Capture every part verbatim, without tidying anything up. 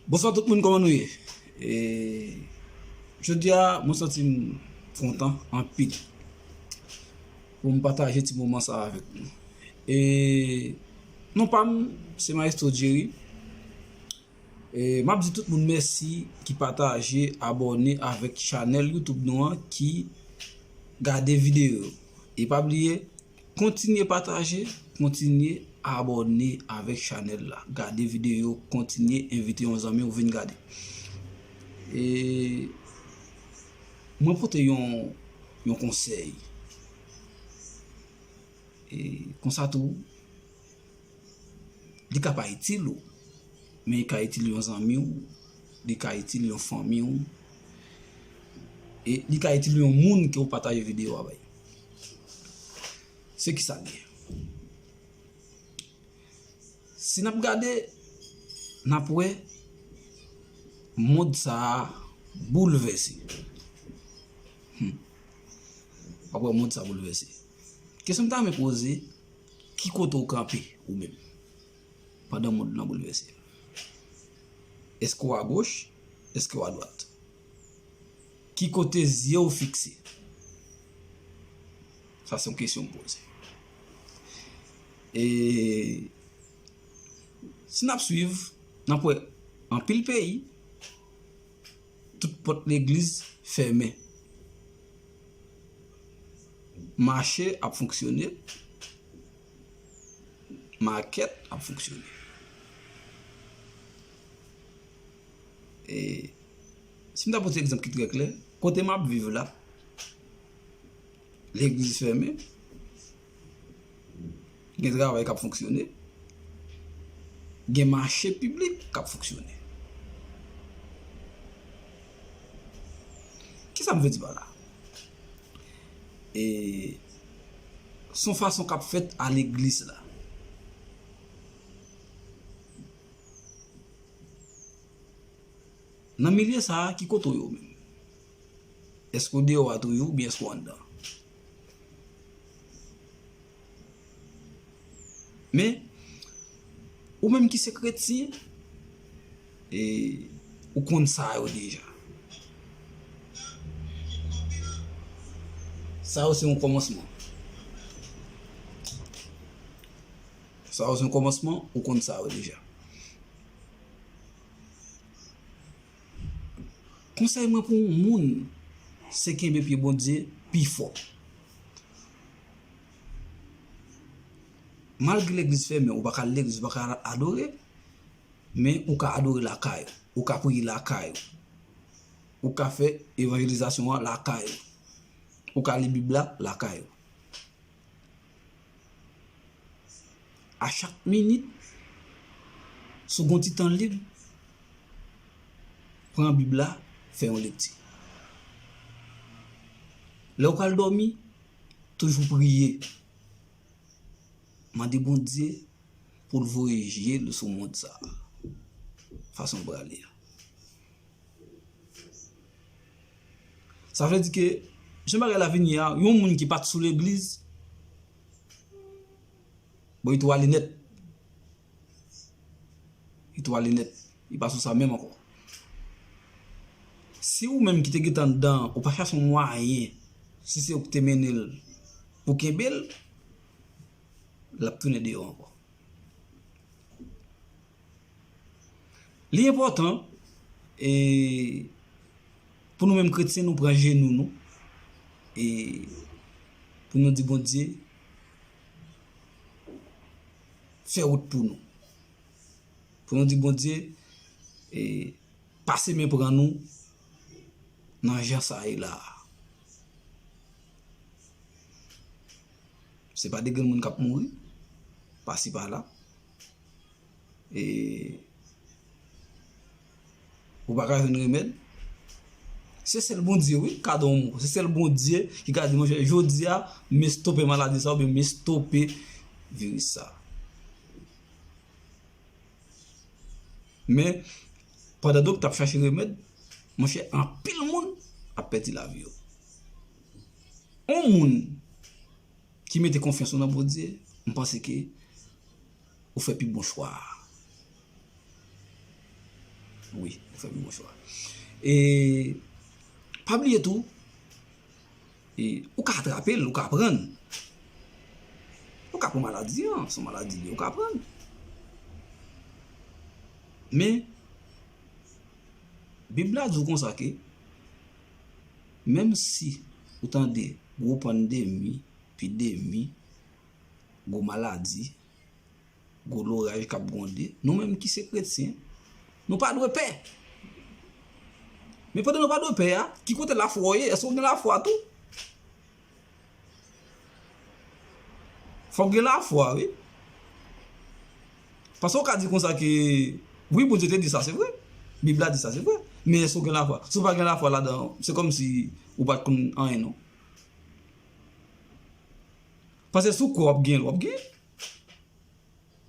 Bonswa tout moun, kòman nou ye? E, jodi a, mwen santi m kontan anpil pou m pataje ti moman sa avèk nou. E, non pa m, se Maestro Jerry. E, m ap di tout moun mèsi ki pataje, abòne avèk chanèl YouTube nou an, ki gade videyo yo. E pa bliye, kontinye pataje, kontinye abòne avèk chanèl la. Gade videyo, kontinye envite yon zanmi w vin gade. E mwen pote yon, yon konsèy. E konsa tou, li ka pa itil ou, men li ka itil yon zanmi w, li ka itil yon fanmi w, e li ka itil yon moun ke w pataje videyo a bay. Se ki sa l ye? Si n ap gade, n ap wè mond sa a boulvèse. Hmm. W ap wè mond sa a boulvèse. Kesyon m ta renmen poze, ki kote w kanpe ou menm pandan mond lan boulvèse? Èske w agoch? Èske w adwat? Ki kote zye w fikse? Sa se yon kesyon m poze. E si n ap swiv, n ap wè anpil peyi, tout pòt legliz fèmen. Mache ap fonksyone, makèt ap fonksyone. E si m ta pote egzanp ki trè klè, kote m ap viv la, legliz fèmen, gen travay k ap fonksyone, gen mache piblik k ap fonksyone. Kisa m vle di pa la? E s on fason k ap fèt a legliz la. Nan milye sa a, ki kote w ye w menm? Èske w deyò a toujou oubyen èske w anndan? Men, ou menm ki se kretyen, e, ou konn sa yo deja. Sa yo se yon kòmansman. Sa yo se yon kòmansman, ou konn sa yo deja. Konsèy mwen pou yon moun, se kenbe pye Bondye pi fò. Malgre legliz fèmen, ou pa ka al legliz, ou pa ka adore, men ou ka adore lakay ou, ou ka priye lakay ou, ou ka fè evanjelizasyon an lakay ou, ou ka li Bib la lakay ou. A chak minit, si w gen yon ti tan lib, pran Bib la, fè yon lekti. Lè w pral dòmi, toujou priye. Mande Bondye pou l voye je l sou mond sa a. Fason l prale a. Sa vle di ke, jan bagay la vin ye a, yon moun ki pa t sou legliz, bon, li tou ale nèt. Li tou ale nèt. Li pa sou sa menm ankò. Si ou menm ki te gentan anndan, ou pa chache yon mwayen, si se ou ki te mennen l, pou kenbe l, l ap tounen deyò ankò. Li enpòtan, e, pou nou menm kretyen, nou pran jenou nou, e, pou nou di Bondye, fè wout pou nou. Pou nou di Bondye, e, pase men pran nou nan jan sa ye la a. Se pa de grenn moun k ap mouri, pasi pala. E ou pa ka jwenn remèd. Se sèl Bondye, wi, k ka di yon mo. Se sèl Bondye ki ka di, monchè, jodi a, m estope maladi sa oubyen m estope viris sa. Men, pandan doktè ap chache remèd, monchè, anpil moun ap pèdi lavi yo. Yon moun ki mete konfyans ou nan Bondye, m panse ke ou fè pi bon chwa a. Wi, ou fè pi bon chwa a. E pa bliye tou, e, ou ka atrape l, ou ka pran l. Ou ka pran maladi an, se yon maladi li, ou ka pran l. Men, Bib la di w konsa ke, menm si ou tande gwo pandemi, epidemi, gwo maladi, gwo loraj k ap gwonde, nou menm ki se kretyen, nou pa dwe pè. Men pandan nou pa dwe pè a, ki kote lafwa w ye? Èske w gen lafwa tou? Fòk gen lafwa, wi. Paske w ka di konsa ke, wi, Bondye te di sa, se vre. Bib la di sa, se vre. Men èske w gen lafwa? Si w pa gen lafwa ladan, se kòmsi ou pa t konn anyen, non. Paske si w kwè w ap genyen l, w ap genyen l.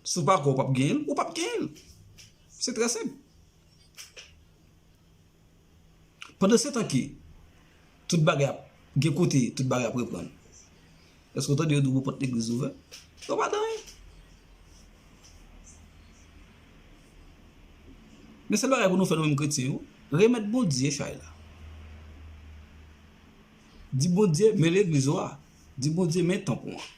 Si w pa kwè w p ap genyen l, ou p ap genyen l. Se trè senp. Pandan se tan ke tout bagay ap gen kote, tout bagay ap reprann, èske w tande yo di w pòt legliz ouvè? Yo pa di anyen. Men sèl bagay pou nou fè nou menm kretyen yo, remèt Bondye chay la. Di Bondye men legliz ou a. Di Bondye men tanp ou an.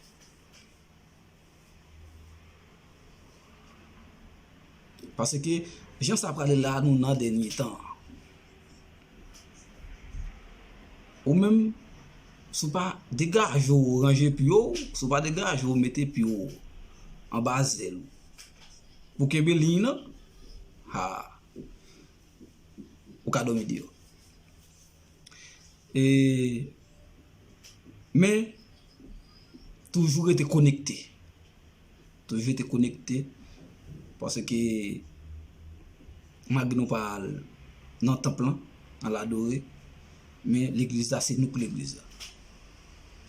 Paske jan sa prale la, nou nan dènye tan. Ou menm, si w pa degaje w ranje pye w, si w pa degaje w mete pye w anba zèl ou pou kenbe liy nan, ha, ou ka dòmi deyò. E, men, toujou rete konekte. Toujou rete konekte. Paske, malgre nou pa al nan tanp lan, al adore, men legliz la, se nou k legliz la.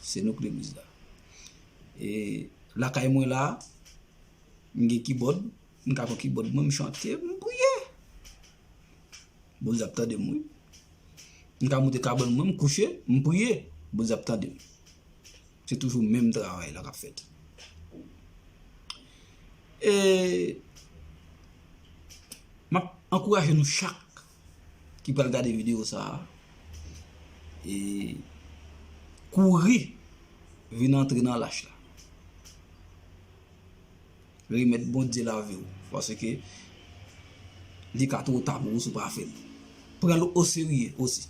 Se nou k legliz la. E lakay mwen la, m gen kibòd, m ka pran kibòd mwen, m chante, m priye. Bondye ap tande m, wi. M ka moute kabann mwen, m kouche, m priye, Bondye ap tande m. Se toujou menm travay la k ap fèt. E m ap ankouraje nou chak ki pral gade videyo sa a, e kouri vin antre nan lach la. Remèt Bondye lavi w, paske li ka twò ta pou ou si w pa fè l. Pran l oserye osi.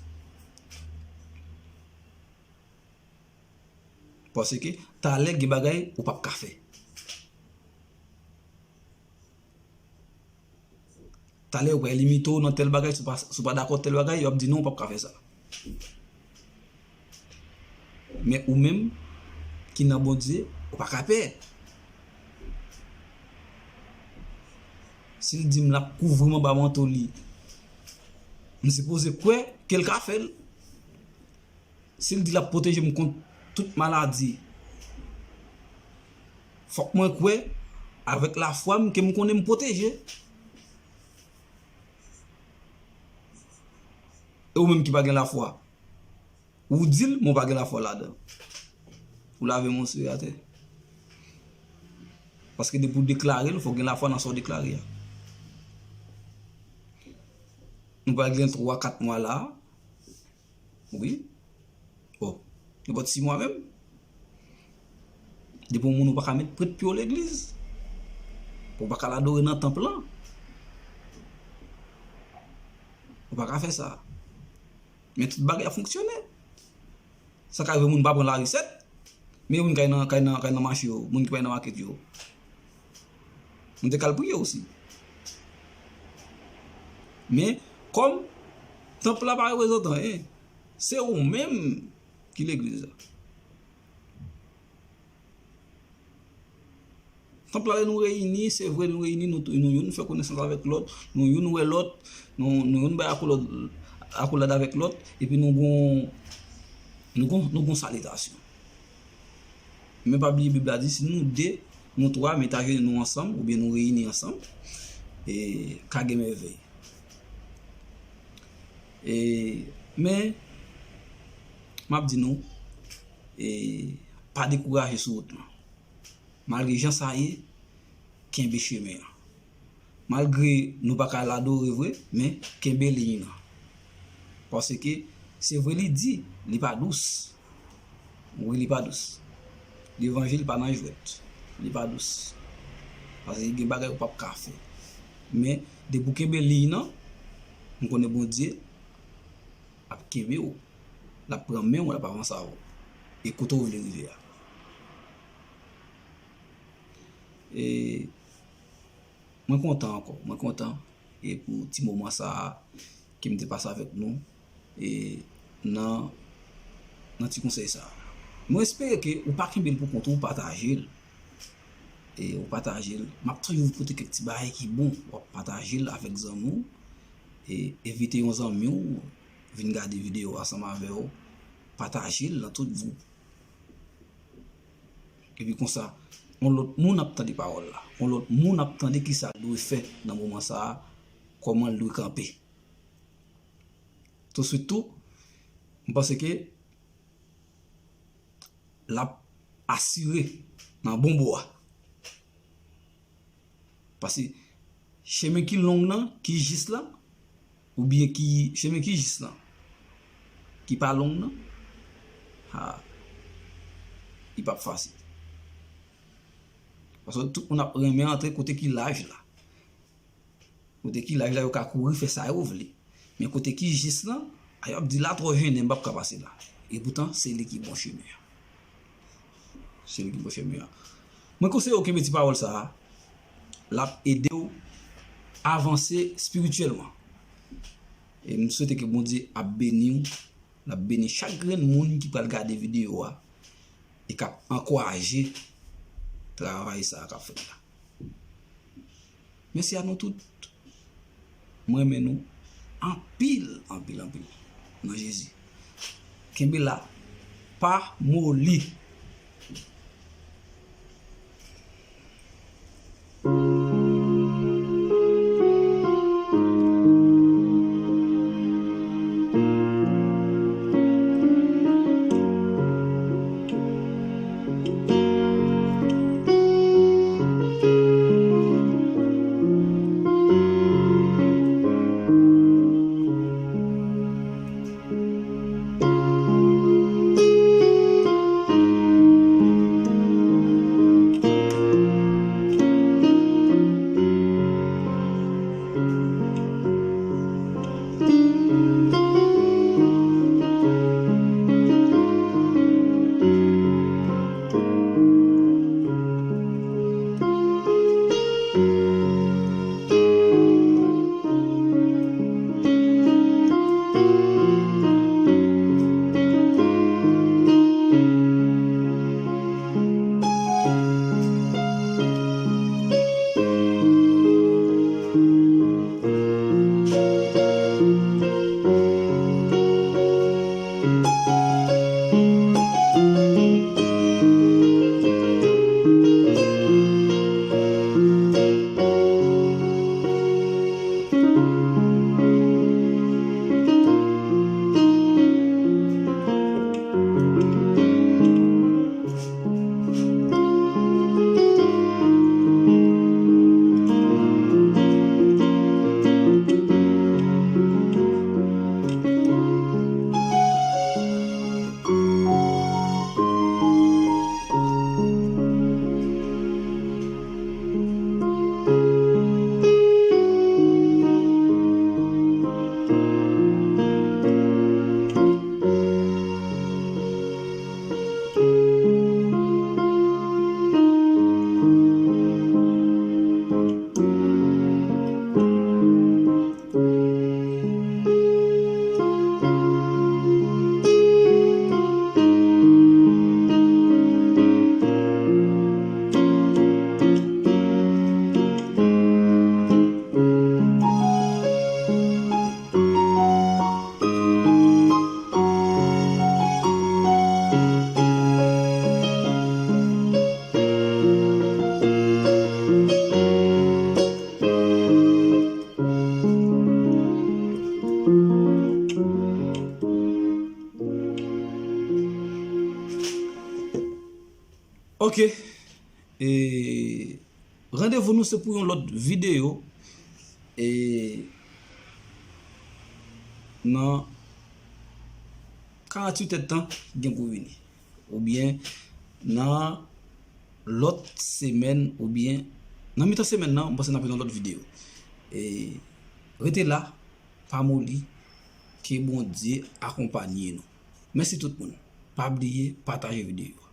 Paske talè gen bagay ou p ap ka fè. Talè yo pral limite w nan tèl bagay, si w pa, si w pa dakò tèl bagay, yo ap di non, ou p ap ka fè sa. Men ou menm ki nan Bondye, ou pa ka pè. Si l di m l ap kouvri m anba manto li, m sipoze kwè ke l ka fè l. Si l di l ap pwoteje m kont tout maladi, fòk mwen kwè avèk lafwa m ke m konnen m pwoteje. E ou menm ki pa gen lafwa, ou di l, men w pa gen lafwa ladan. Ou lave moso yo atè. Paske depi w deklare l, fò w gen lafwa nan sa w deklare a. Nou pral gen twa, kat mwa la a. Wi. O, nenpòt sis mwa menm. Depi yon moun ou pa ka met pwent pye w legliz, ou pa ka al adore nan tanp lan. Ou pa ka fè sa. Men tout bagay ap fonksyone. Sa ka rive moun pa pran larisèt, men moun k ay nan, k ay nan, k ay nan mache yo, moun ki pa nan makèt yo. Nou te ka al priye osi. Men, kòm tanp la pa reprezante anyen, se ou menm ki legliz la. Tanp la, lè nou reyini, se vre, nou reyini, nou, nou youn fè konesans avèk lòt, nou youn wè lòt, nou, nou youn bay akolòd, akolad avèk lòt, epi nou gon, nou gon, nou gon salitasyon. Men pa bliye Bib la di, si nou de, nou twa, met ajenou nou ansanm, oubyen nou reyini ansanm, e ka gen mèvèy. E, men, m ap di nou, e, pa dekouraje sou wout lan. Malgre jan sa ye, kenbe chemen an. Malgre nou pa ka al adore vre, men kenbe liy lan. Paske se vre li di, li pa dous. Wi, li pa dous. Levanjil pa nan jwèt. Li pa dous. Paske gen bagay ou p ap ka fè. Men, depi w kenbe liy lan, m konnen Bondye ap kenbe w. L ap pran men w, l ap avanse avè w. E kote w vle rive a. E mwen kontan ankò, mwen kontan e pou ti moman sa a ke m te pase avèk nou e nan, nan ti konsèy sa a. Mwen espere ke ou pa kenbe l pou kont ou, ou pataje l. E ou pataje l. M ap toujou pote kèk ti bagay ki bon. W ap pataje l avèk zanmi w. E envite yon zanmi w vin gade videyo ansanm avè w. Pataje l nan tout gwoup. Epi konsa, yon lòt moun ap tande pawòl la. Yon lòt moun ap tande kisa l dwe fè nan moman sa a, kòman l dwe kanpe. Touswit tou, m panse ke l ap asire nan bon bò a. Paske chemen ki long nan, ki jis lan, oubyen ki, chemen ki jis lan, ki pa long nan, ha, li p ap fasil. Paske tout moun ap renmen antre kote ki laj la. Kote ki laj la, yo ka kouri fè sa yo vle. Men kote ki jis lan, a, y ap di la twò jennen, m p ap ka pase la. Epoutan, se li ki bon chemen an. Se li ki bon chemen an. Mwen konseye w kenbe ti pawòl sa a. L ap ede w avanse espirityèlman. E m swete ke Bondye ap beni w, l ap beni chak grenn moun ki pral gade videyo a e k ap ankouraje travay sa a k ap fèt la. Mèsi a nou tout. Mwen renmen nou anpil, anpil, anpil nan Jezi. Kenbe la, pa moli. Ok. E randevou nou se pou yon lòt videyo. E nan karanntuit èdtan ki gen pou vini. Oubyen nan lòt semèn, oubyen nan mitan semèn nan, m panse n ap yon lòt videyo. E rete la, pa moli, ke Bondye akonpanye nou. Mèsi tout moun. Pa bliye pataje videyo a.